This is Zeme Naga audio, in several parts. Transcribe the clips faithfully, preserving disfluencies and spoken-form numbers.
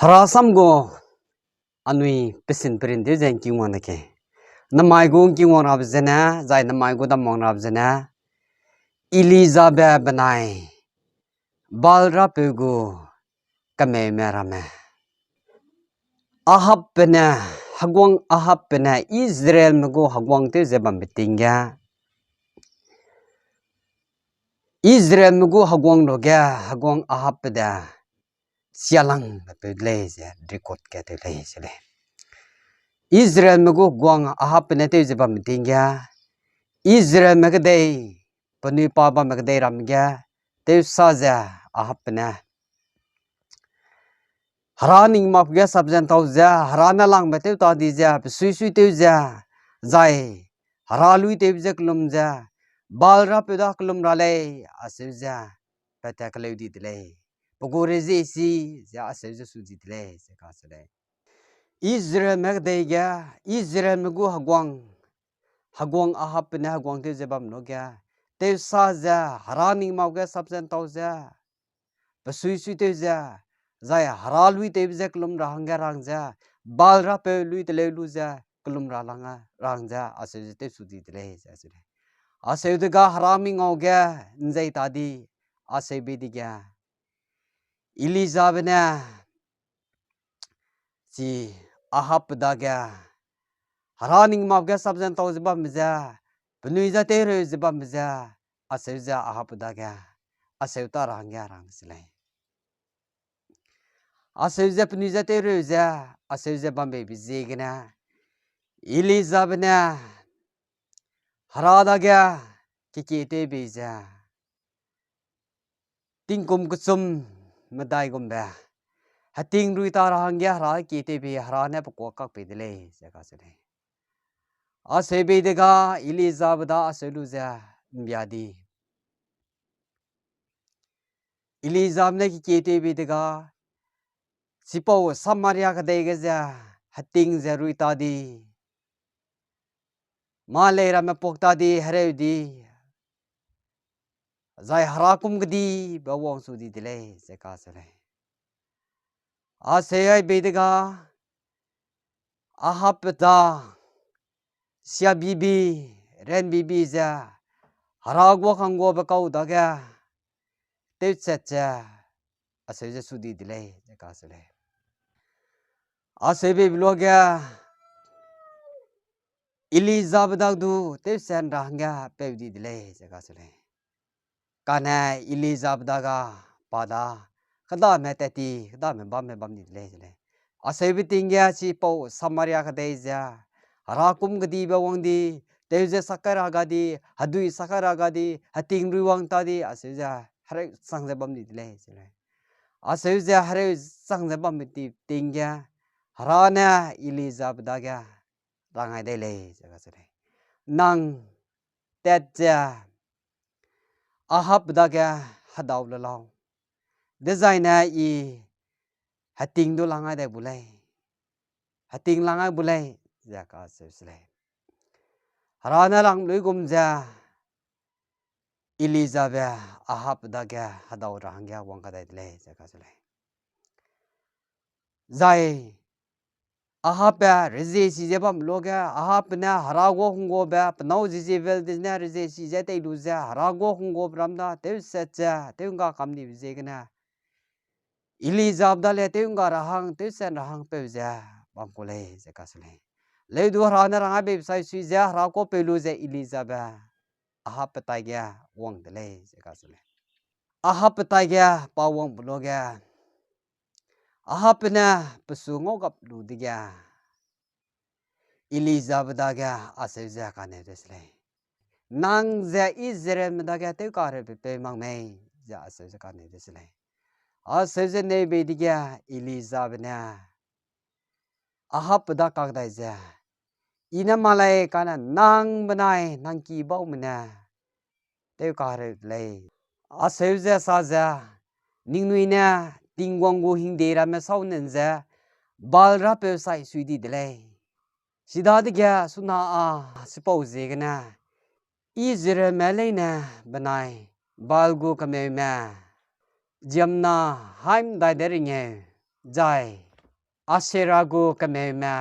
Hera sam gu anui pesin perin tew ze ’ngking wang de ke. Namai gu ’ngking wang rabe zene, zai namai gu dam wang rabe zene, Elijabe benai Baal rapeu gu kemeume ramme. Ahabbe ne, heguang Ahabbe ne Israelme gu heguang tew ze bambe ting ge, Israelme gu heguang luge, heguang Ahabbe de sialangbe peu de lei ze record ge tew lei se lei. Israelme gu heguang Ahabbe ne tew ze bambe ting ge, Israelme kedei, penui pa bamme kedei ram ge, tewsa ze Ahabbe ne Hera ning mak ge sap ze ’ntau ze, Hera ne langbe tew ta di ze, pe suisui tew ze, zai Hera lui tewbe ze kelum ze, Baal rapeu da kelum ra lei, aseu ze, pa tat keleu di de lei. Pe gu rezie si ze aseu ze su di de lei, ze kacheu lei. Israelme kedei ge, Israelme gu heguang, heguang Ahabbe ne heguang tew ze bam luge, tewsa ze, Hera ning mak ge sap ze ’ntau ze, pe suisui tew ze, zai Hera lui tewbe ze kelum ra hangge rang ze, Baal rapeu lui teleu lu ze kelum ra lang, rang ze aseu ze tew su di de lei, ze aseu lei. Aseu dega Hera mi ngau ge ’nzei ta di, aseu bei dege, Elijabe ne chi Ahabbe dage, Hera ning mak ge sap ze ’ntau ze bambe ze, penui ze teireu ze bambe ze, aseu ze Ahabbe dage, aseu ta ra hangge rang se lei. Aseu ze penui ze teireu ze, aseu ze bambeibe ziegene, Elijabe ne Hera dage kekie tew bei ze, tingkum kechum medai gumbe, heting rui ta ra hangge Hera kekie tew bei, Hera ne pe kuâ kak pei de lei, ze kacheu lei. Aseu bei dega Elijabe da aseu lu ze ’mbia di. Elijabe ne kekie tew bei dega, chipau Samaria kedei ge ze, heting ze rui ta di, mâ lei ramme puak ta di, hereu di, zai Hera kum kedibe wangchu di de lei, ze kacheu lei. Aseu ai bei dega, Ahabbe da siabibi, ranbibi ze, Hera guâ kangguabe kau dage tewchat ze, aseu ze su di de lei, ze kacheu lei. Aseu beibe luage, Elijabe da du tewsan ra hangge peu di de lei, ze kacheu lei. Kane Elijabe da ga pa da, kedame tat ti, kedame bamme bam di de lei, ze lei. Aseube ting ge chipau Samaria kedei ze, Hera kum kedibe wang di, tew ze sak kai ra ga di, hedui sak kai ra ga di, heting rui wang ta di, aseu ze hereu chang ze bam di de lei, ze lei. Aseu ze hereu chang ze bambe ti ting ge, Hera ne Elijabe dage rang ai dei lei, ze kacheu lei. Nang tat ze Ahabbe dage hedau le lau. Dezaine I heting du lang ai dai bu lei. Heting lang ai bu lei, ze kacheu se lei. Hera ne lang luigum ze Elijabe Ahabbe dage hedau ra hangge wang kadai de lei, ze kacheu lei. Zai Ahabbe rezie si ze bam luage, Ahabbe ne Hera guâ hungguabe, pe nâu Jezebel dene rezie si ze tei lu ze, Hera guâ hungguabe ram da tewset ze, tew ngga kam dibe ziegene, Elijabe dale tew ngga ra hang, tewsen ra hang peu ze bam ku lei, ze kacheu lei. Leu du Hera ne rang ai beibe sai sui ze, Hera kuâ peu lu ze Elijabe Ahabbe taige wang de lei, ze kacheu lei. Ahabbe taige pa wang bu luage, Ahabbe ne pe su ngau gap lu dege, Elijabe dage aseu ze kaneu de se lei. Nang ze Israelme dage tewkahereube peu mak mei, ze aseu ze kaneu de se lei. Aseu ze neu bei dege Elijabe ne Ahabbe da kak dai ze, I ne ma lei kane nang benai nang ki baume ne tewkahereu de lei. Aseu ze sa ze, ningnui ne Tingwang gu hingde ramme sâu nen ze Baal rapeu sai sui di de lei. Chidadege suna a chipau ziegene Israelme leine benai Baal gu kemeume ziemmena haî ’ndai de ringeu, zai Asera gu kemeume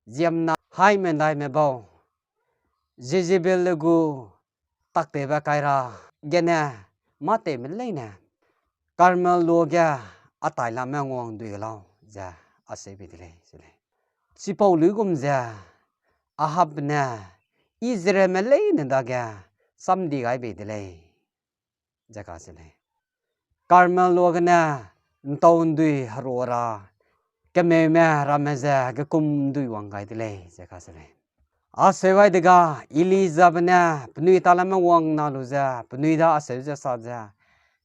ziemmena haî mendaime bau, Jezebel le gu taktewbe kai ra gene mâ tewme leine Karmel luage a tailame nguang dui lau ze acheu bei de lei, ze lei. Chipau luigum ze Ahab ne Israelme leine dage samdi gai bei de lei, ze kacheu lei. Karmel luagene ’ntau ’ndui herua ra kemeume ramme ze gekum ’ndui wang gai de lei, ze kacheu lei. Acheu gai dega Elijabe ne penui talame wang na lu ze penui da acheu ze sa ze,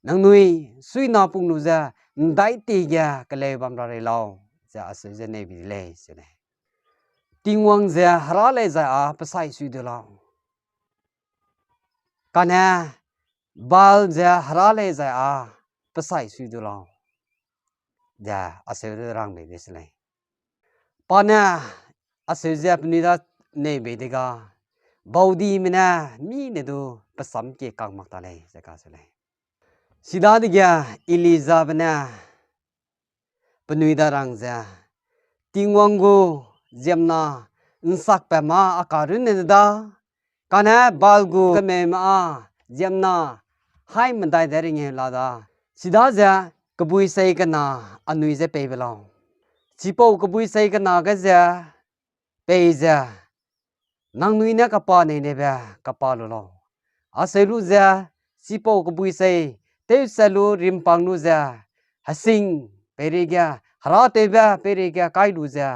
Nangnui suina pung lu ze ’ndaitie ge keleu bam ra rei lau, ze acheu ze nei bei de lei, ze lei. Tingwang ze hera lei zai â pe sai sui du lau, kane Baal ze hera lei zai â pe sai sui du lau, ze acheu ze rang bei de se lei. Pa ne acheu ze penui da nei bei dega, baudime ne mî ne du pe sam kie kak mak ta lei, ze kacheu lei. Chidadege Elijabe ne penui da rang ze, Tingwang gu ziemmena ’nsakpat mâ a karunne da, kane Baal gu kemeume â ziemmena haî medai de ringeu la da, chidaze kebui sei kena anui je pei be lau. Chipau kebui sei kena ge ze pei ze nangnui ne kapa nei neibe kapa lu lau. Acheu lu ze chipau kebui sei tewsat lu rimpang lu ze hesing peireige, herâtewbe peireige kai lu ze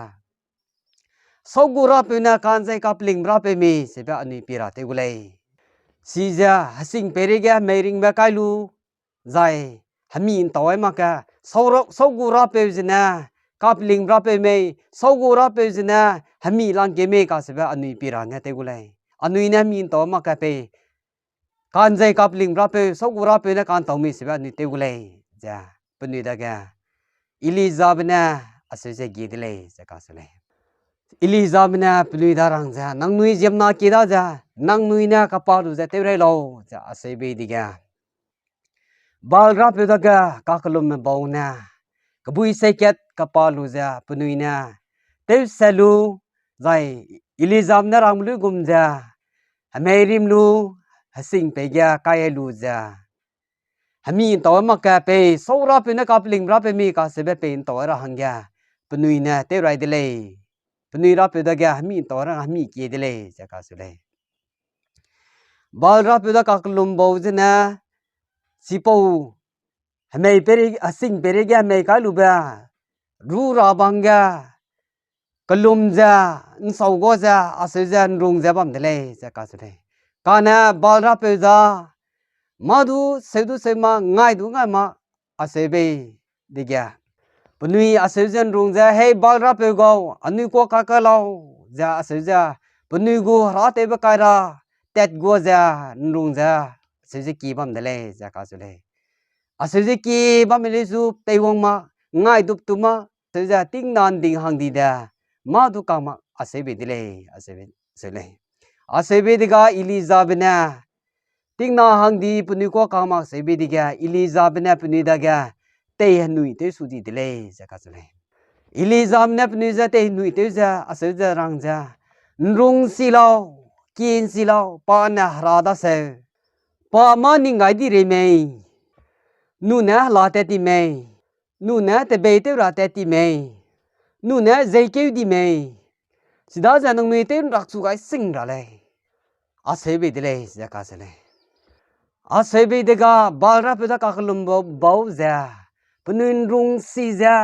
sau gu rapeu ne ka'nzei kapelingbe rapeu mei sebe anui pie ra tew gu lei. Chize hesing peireige hemei ringbe kai lu, zai hemi ’ntau ai mak ge, sau ra-, sau gu rapeu zene kapelingbe rapeu mei, sau gu rapeu zene hemi langkeu mei kasebe anui pie ra ne tew gu lei. Anui ne hemi ’ntau ai mak ge pei ka'nzei kapelingbe rapeu, sau gu rapeu ne ka'ntau mei sebe anui tew gu lei, ze penui dage Elijabe ne acheu ze gie de lei, ze kacheu lei. Elijabe ne penui da rang ze, Nangnui ziemmena kie da ze, nangnui ne kapa lu ze tew rei lau, ze acheu bei dege Baal rapeu dage kakellumme bau ne kebui sei kat kapa lu ze penui ne tewsat lu, zai Elijabe ne rangbe luigum ze hemei rim lu, hesing peige kai lu ze hemi ’ntau ai mak ge pei sau rapeu ne kapelingbe rapeu mei kasebe pei ’ntau ai ra hangge penui ne tew rai de lei. Penui rapeu dage hemi ’ntau ai ra hemi kie de lei, ze kacheu lei. Baal rapeu da kakellum bau zene chipau hemei peireige, hesing peireige hemei kai lube ru ra bang ge kellum ze, ’nsau ga ze, acheu ze ’nrung ze bam de lei, ze kacheu lei. Kane Baal rapeu da mâ du seu du seu ma, ngai du ngai ma, acheu bei dege penui acheu ze ’nrung ze, Hei Baal rapeu gau, anui kuâ kak kai lau, ze acheu ze penui gu herâtewbe kai ra tat gua ze ’nrung ze acheu ze kie bam de lei, ze kacheu lei. Acheu ze kie bamme lei zu teiwang ma, ngai dup tu ma, acheu ze tingna ’nding hang di de mâ du kang mak acheu bei de lei, acheu bei, acheu lei. Acheu bei dege Elijabe ne tingna hang di penui kuâ kang mak acheu bei dege Elijabe ne penui dage tei henui tew su di de lei, ze kacheu lei. Elijabe ne penui je tei henui tew ze acheu ze rang ze, ’Nrung si lau, kie ’nsi lau, pa ne hera daseu, pa mâ ning gai di rei mei, nune hela tat ti mei, nune tebeitew ra tat ti mei, nune jeikeu di mei, chidaze nangnui tew ’nrak chu gai sing ra lei, acheu bei de lei, ze kacheu lei. Acheu bei dege Baal rapeu da kakellum bau, bau ze penui ’nrung si ze,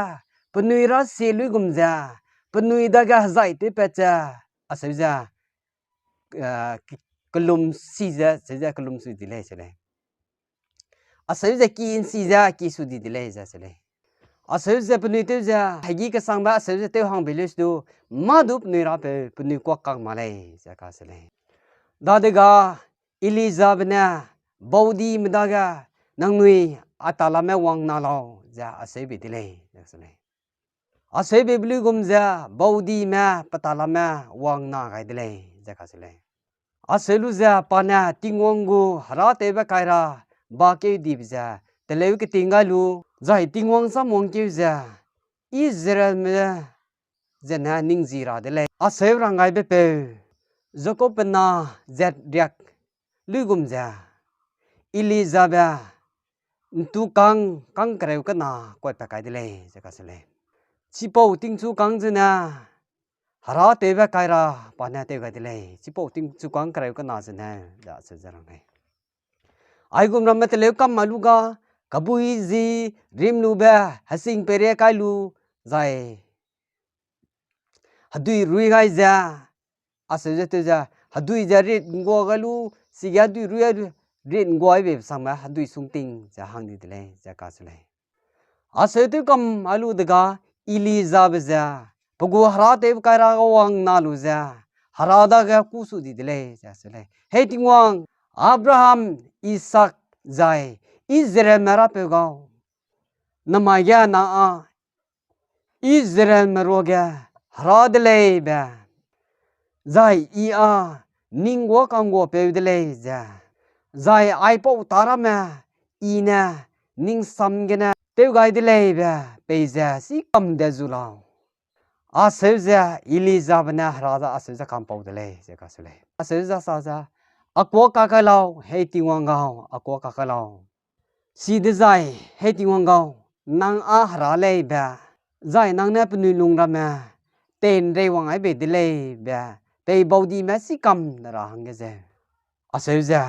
penui rasie luigum ze, penui dage hezai tewpat ze, acheu ze, eh, ke-, kellum si ze, acheu ze kellum su di lei, acheu lei. Acheu ze kie ’nsi ze kie su di de lei, ze acheu lei. Acheu ze penui tew ze hegî kesangbe acheu ze tew hang bei lei su du, mâ du penui rapeu penui kuâ kang mak lei, ze kacheu lei. Dadege Elijabe ne baudime dage, Nangnui a talame wang na lau, ze acheu bei de lei, ze kacheu lei. Acheu bei be luigum ze baudime pe talame wang na gai de lei, ze kacheu lei. Acheu lu ze pa ne Tingwang gu herâtewbe kai ra bakeu dibe ze teleu keting gai lu, zai Tingwang sam wangkeu ze Israelme zene ning ji ra de lei. Aseu ranggaibe peu, Jakobbe na zat riak luigum ze, Elijabe ’ntu kang, kang kereu kena kuaipat kai de lei, ze kacheu lei. Chipau tingchu kang zene, herâtewbe kai ra pa ne tew gai de lei. Chipau tingchu kang kereu kena zene, ze aseu ze rang lei. Aigum ramme teleu kam ma lu ga, kebui zi rimlube, hesing peirie kai lu, zai hedui rui gai ze, aseu ze tew ze, hedui ze rit ’nggua gai lu, chige hedui rui gai lu, rit ’nggua ibe sangme hedui sungting ze hang di de lei, ze kacheu lei. Aseu tew kam a lu dega, Elijabe ze, pe gu herâtewbe kai ra ga wang na lu ze, Hera dage kû su di de lei, ze aseu lei. Hei Tingwang, Abraham, Isak, zai Israelme Rapeu gau, namai ge nang â Israelme ruage Hera de lei be, zai I â ning guâ ka'ngguapeu de lei ze, zai aipau tâ ramme I ne ning sam gene tew gai de lei be peize chî kam de zu lau. Aseu ze Elijabe ne Hera ze aseu ze kampau de lei, ze kacheu lei. Aseu ze sa ze, a kuâ kakai lau, hei Tingwang gau, a kuâ kakai lau. Chidezai, hei Tingwang gau, nang â Hera lei be, zai nang ne penui lung ramme tei ’nreiwang ai bei de lei be, pei baudime chî kam ne ra hangge zeu. Aseu ze,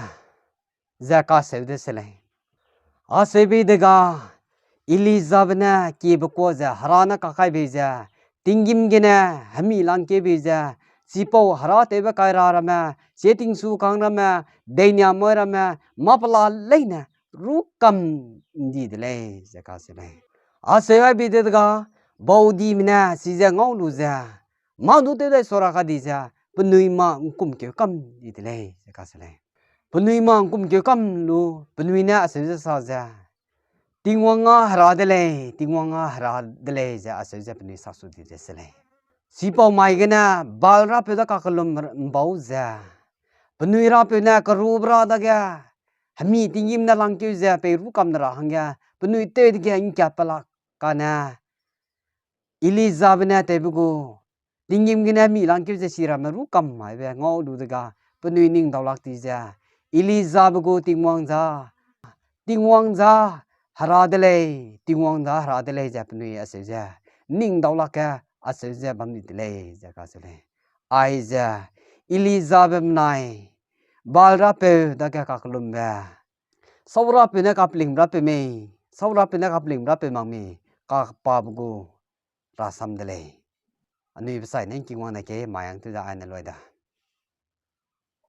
ze kaseu de se lei. Aseu bei dega, Elijabe ne kiebe kuâ ze Hera ne kakai bei ze, tinggîm gene hemi langkeu bei ze, chipau herâtewbe kai ra ramme, chie tingchu kang ramme, deiniamai ramme, mâ pela leine rû kam ’ndi de lei, ze kacheu lei. Aseu ai bei dega, baudime ne chize ngau lu ze, mâ du tew dai sua ra ka di ze, penui mâ ’ngkumkeu kam di de lei, ze kacheu lei. Penui mâ ’ngkumkeu kam lu, penui ne aseu ze sa ze, Tingwang â Hera de lei, Tingwang â Hera de lei, ze aseu ze penui sa su di de se lei. Chipau mai gene Baal rapeu da kakellum ’mbau ze, penui rapeu ne kerube ra dage, hemi tinggîm ne langkeu ze pei rû kam ne ra hangge, penui tew dege ’ngkat pelak kane, Elijabe ne tewbe gu, tinggîm gene hemi langkeu ze chi ramme rû kam maibe ngau lu dega, penui ning daulak di ze, Elijabe gu Tingwang ja, Tingwang ja, Hera de lei, Tingwang ja, Hera de lei ze penui aseu ze, ning daulak ge aseu ze bam di de lei, ze kacheu lei. Aize, Elijabe benai, Baal rapeu dage kakellumbe, sâu rapeu ne kapelingbe rapeu mei, sâu rapeu ne kapelingbe rapeu mak mei, kapabe gu rasam de lei. Anui besai ne ’ngking wang ne ke mai ang tew ze aine lui da.